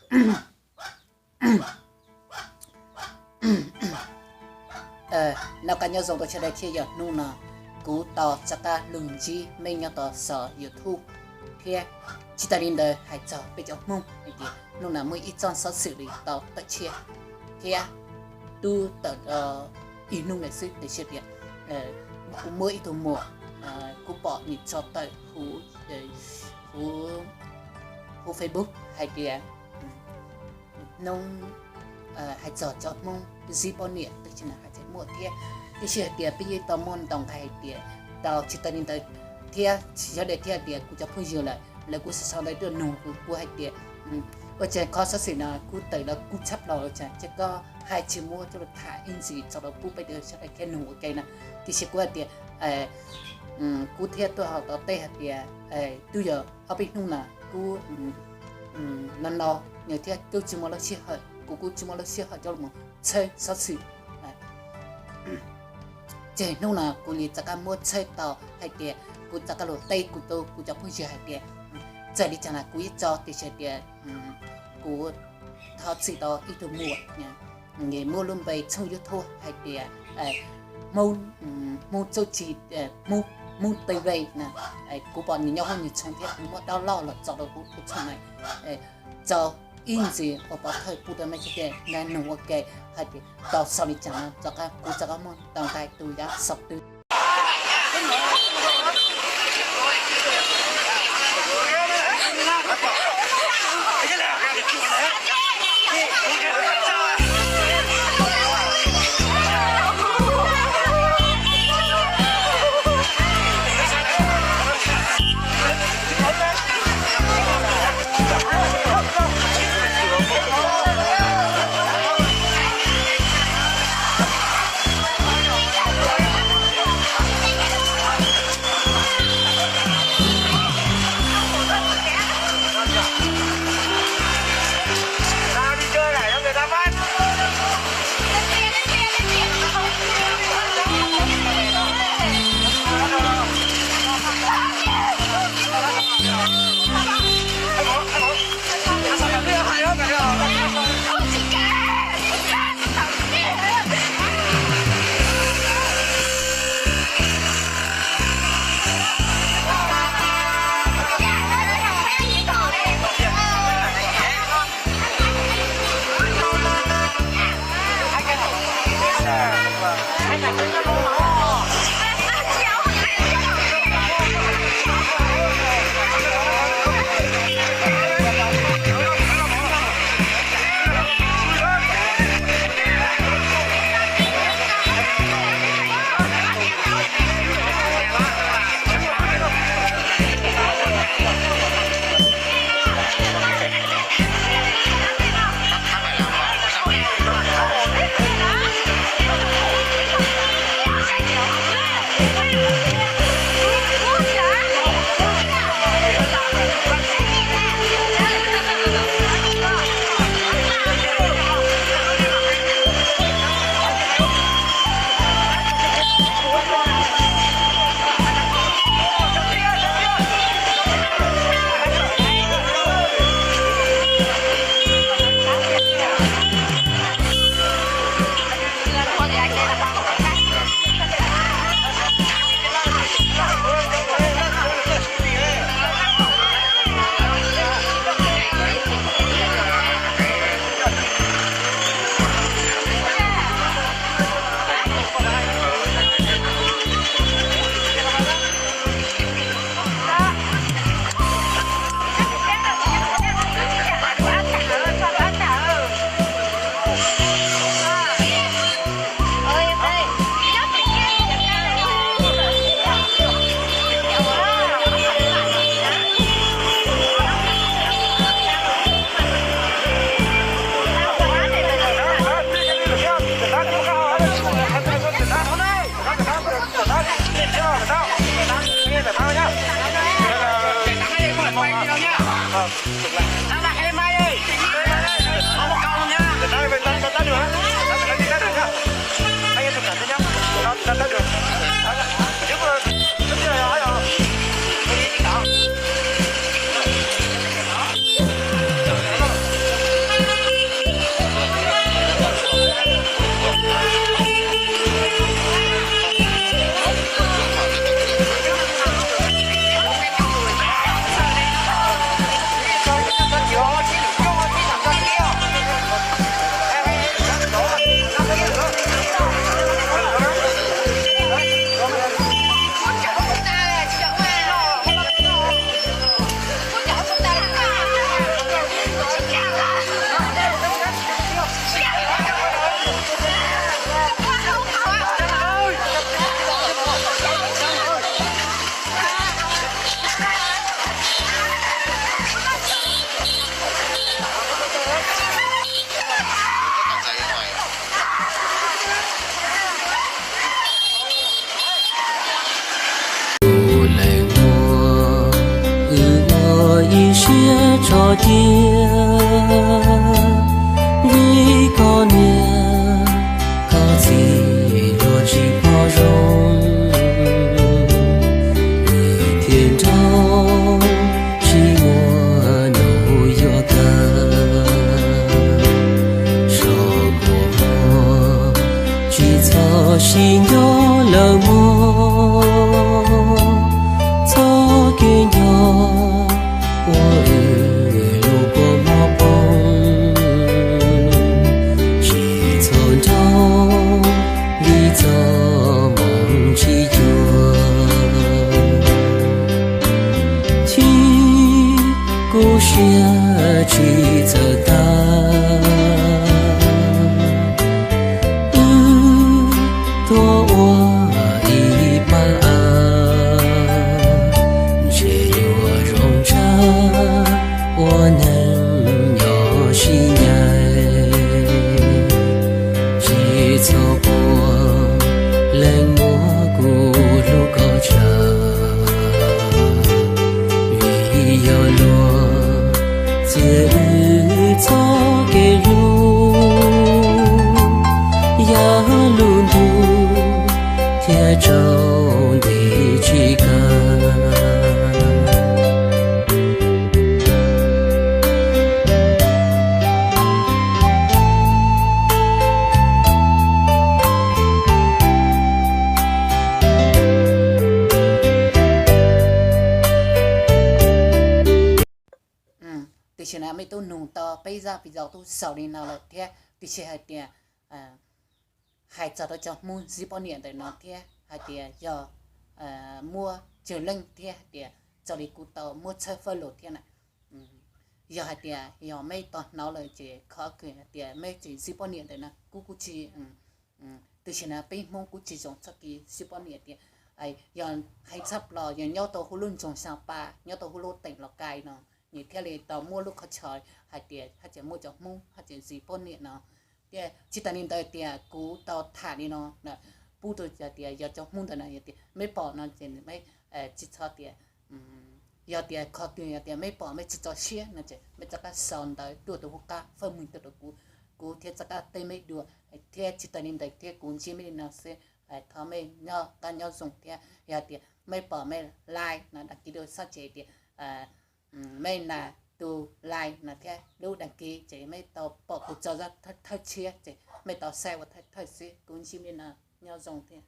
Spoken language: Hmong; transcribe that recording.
Noj qab nyob zoo rau sawv daws thiab. Yog hnub no kuv tau rov qab los ntsib mej nyob rau saum YouTube thiab. Tsis tas li ntawd hais txog peb cov Hmoob hais tias hnub no muaj ib txoj xov xwm li tau tawm tshiab thiab twb tawm ib hnub lawm xwb tiam sis tias kuv muaj ib tug muam, kuv pom nws tso tawm huv, huv Facebook hais tias hnub, hais txog cov Hmoob zib poj niam twb tsis na hais tias muaj thiab. Tiam sis hais tias peb yeej tau muaj ntau nqe hais tias tau tsis tas li ntawd thiab, sawv daws thiab hais tias kuv cov phooj ywg lawm lawv kuj sau sau ntawv tuaj nug kuv, kuv hais tias ua cas qhov xov xwm no kuj tawm los kuj tshaj plaws ua cas ces koj hais tsis muab coj los tham ib ntsis tso rau pub peb sawv daws thiaj nug ua ke na. Tiam sis kuv hais tias kuv thiaj tuaj hais tau teb hais tias twb yog ob peb hnub no kuv no no nws thiab kuj tsis muaj lub sij hawm, kuv kuj tsis muaj lub sij hawm coj los tshawb xov xwm. Ces hnub no kuv li rov qab muab tshawb tau hais tias kuv rov qab los teb kuv, kuv cov phooj ywg hais tias txawm li cas no kuv yeej tso, tiam sis tias kuv thov txim rau ib tug muam, nws muab lub npe tshooj YouTube hais tias Hmoob, Hmoob Txuj Ci, Hmoob, Hmoob T V na. Kuv pom nws nyob hauv nws tshooj thiab kuv muab dab loj los tso rau kuv, kuv tshooj na. Tso ib ntsis ua pov thawj pub rau mej sawv daws nug ua ke hais tias tau xaus li cas no, rov qab kuv rov qab muab tau nqe tus yav xaus twg. Cia vim koj niam koj txiv luag tsis pom zoo, thiaj nrauj tsis muaj nus yuav kawg. Sov npua hmo tsis txhob sib nco lawm mog, txoj kev nco ua wb lub kua muag poob, tsis txhob nrauj vim txoj hmoo tsis cuag. Chim kuv siab tsis txawj tag, wb tuaj ua ib pab av, ntshe yuav zoo tshaj ua neeg nyob sib ncaim. Tsis txhob quaj leej muab kuv hlub kom tsawg, vim yog luag txiav wb txoj kev hlub, yog lub ntuj thiaj tsaus nti tsis kawg. Tiam sis na mej tub nug tau peb zaj video tub xaus li no lawm thiab, tiam sis hais tias hais txog rau cov Hmoob zij poj niam ntawm no thiab hais tias yog muab cawg leej thiab hais tias txog li kuv tau muab tshawb fawb lus thiab na, yog hais tias yog mej tau hnov lawm ces khov kws hais tias mej tseem zij poj niam ntawm no kuv kuj tsis, tiam sis na peb Hmoob kuj tsis zoo txoj kev zij poj niam tias yog hais txhaj plaws yog nyob tau hauv lub nroog Xas Pas, nyob tau hauv lub teem Los Kais no, nws thiaj li tau muaj lub qhov chaw hais tias haj tseem muaj cov Hmoob haj tseem zij poj niam no. Thiab tsis tas li ntawd tias kuv tau tham li no pub rau tias yog cov Hmoob ntawd no yog tias mej pom no ces mej tsis txhob tias, yog tias qhov twg yog tias mej pom mej tsis txaus siab no ces mej rov qab sau ntawv tuaj rau hauv qab faj mug tuaj rau kuv, kuv thiaj rov qab teb mej dua. Thiab tsis tas li ntawd thiab kuv ntsib mej li no xwb, thov mej nyob qab nyob zoo thiab yog tias mej pom mej like no đăng ký dua sab ces tias mej nas tus like no thiab lub đăng ký ces mej tau pom kuv tso zaj thawj tshiab ces mej tau saib ua thawj xwb. Kuv ntsib mej li no, nyob zoo thiab.